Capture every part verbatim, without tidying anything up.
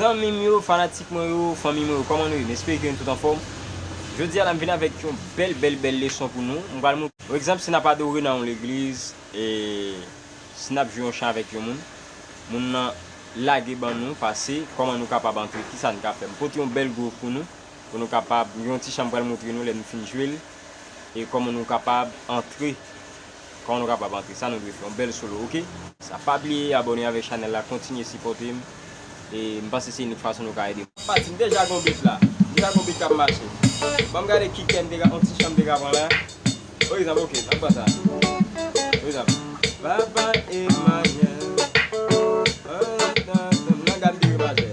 Zanmi m yo, fanatik mwen yo, fanmi mwen yo, kòman nou ye? M espere ke nou tout anfòm. Jodi a la, m vin avèk yon bèl, bèl, bèl leson pou nou. M pral montre, pa egzanp, si n ap adore nan yon legliz, e si n ap jwe yon chan avèk yon moun, moun nan lage ban nou, pase, kòman nou kapab antre, kisa n ka fè. M pote yon bèl gwouv pou nou, pou nou kapab, yon ti chan m pral montre nou lè nou fin jwe l, e kòman nou kapab antre, kòman nou kapab antre, sa nou dwe fè, yon bèl solo, oke? Sa, pa bliye abòne avèk chanèl la, kontinye sipòte m, e m panse se inik fason nou ka ede m. Pati, m deja gon beat la, m deja gon beat k ap mache. Ban m gade ki kè m te ka, yon ti chan m te ka pran la. Pa egzanp, oke, n ap pran sa. Pa egzanp, Papa Emmanuel. Nan gam de majè.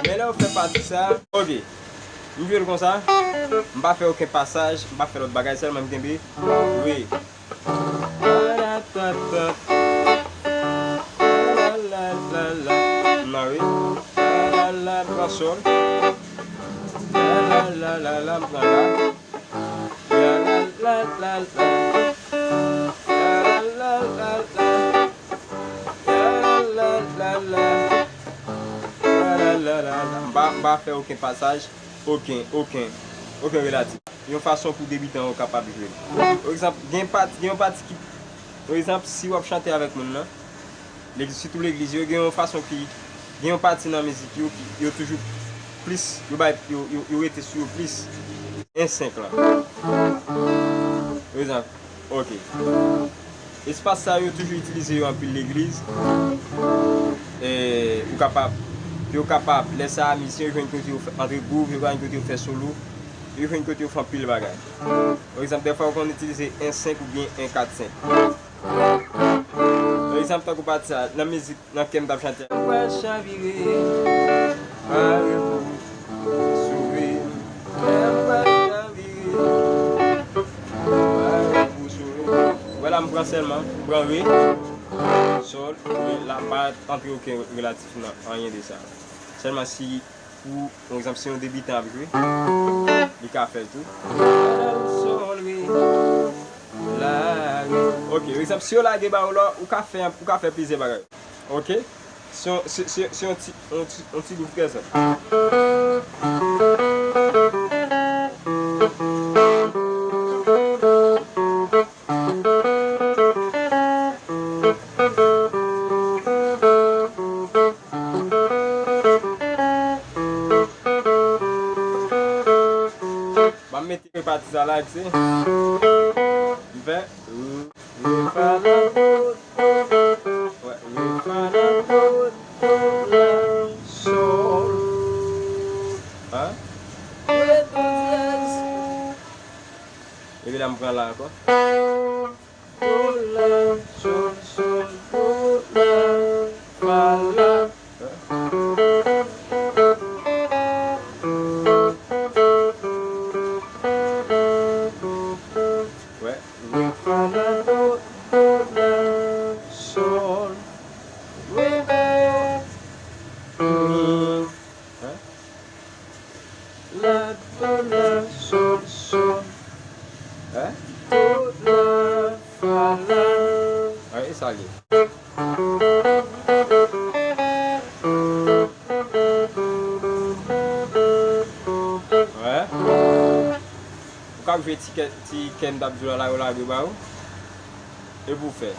Men lè w fè pati sa, oke. M jwe l konsa. M pa fè okenn pasaj, m pa fè lòt bagay, sèlman m kenbe re. M nan re. M pran sòl. M pran la. M pa, m pa fè okenn pasaj. Okenn, okenn, okenn relatif. Yon fason pou debitan yo kapab jwe l. Pa egzanp, gen pati, gen yon pati ki, pa egzanp, si w ap chante avèk moun nan, legliz, sitou legliz yo, gen yon fason ki, gen yon pati nan mizik yo ki, yo toujou plis, yo bay, yo, yo, yo rete sou yo plis. En senk lan. Pa egzanp, oke. Espas sa yo toujou itilize yo anpil legliz. E, ou kapab, yo kapab, lè sa a, mizisyen yo jwenn kote yo fè, antre gwouv, yo jwenn kote yo fè solo, yo jwenn kote yo fè anpil bagay. Pa egzanp, dèfwa yo konn itilize en senk oubyen en kat senk. Pa egzanp, tankou pati sa, nan mizik, nan kè m t ap chante a. Mwen pral chavire, pare pou sove. Kè m pral chavire, pare pou sove. Wè la, m pran sèlman, m pran re, sòl, re, la, m pa antre okenn relatif nan anyen de sa. Sèlman si pou, pa egzanp, si yon debitan ap jwe, li ka fè l tou. Sòl, re, la, re. Oke, pa egzanp, si yo lage ba ou la, ou ka fè, ou ka fè plizyè bagay. Oke? Se yon, se, se, se yon ti, yon ti, yon ti gwouv trè senp. Ban m mete pati sa la, se. M fè. Re, fa, la, do, do, do. Wè, re, fa, la, do, do, la, sòl. Hein? Re, do, dyèz. Epi la, m pran la ankò. Do, la, sòl, sòl, do, la, fa, la. Wè. Re, fa, la, do, do, la, sòl, re, do, mi. Hein? La, do, la, sòl, sòl. Hein? Do, la, fa, la. Wè, e sa l ye. Wè. Ou ka jwe ti kè, ti kè m t ap jwe la, yo lage ba ou. Epi w fè.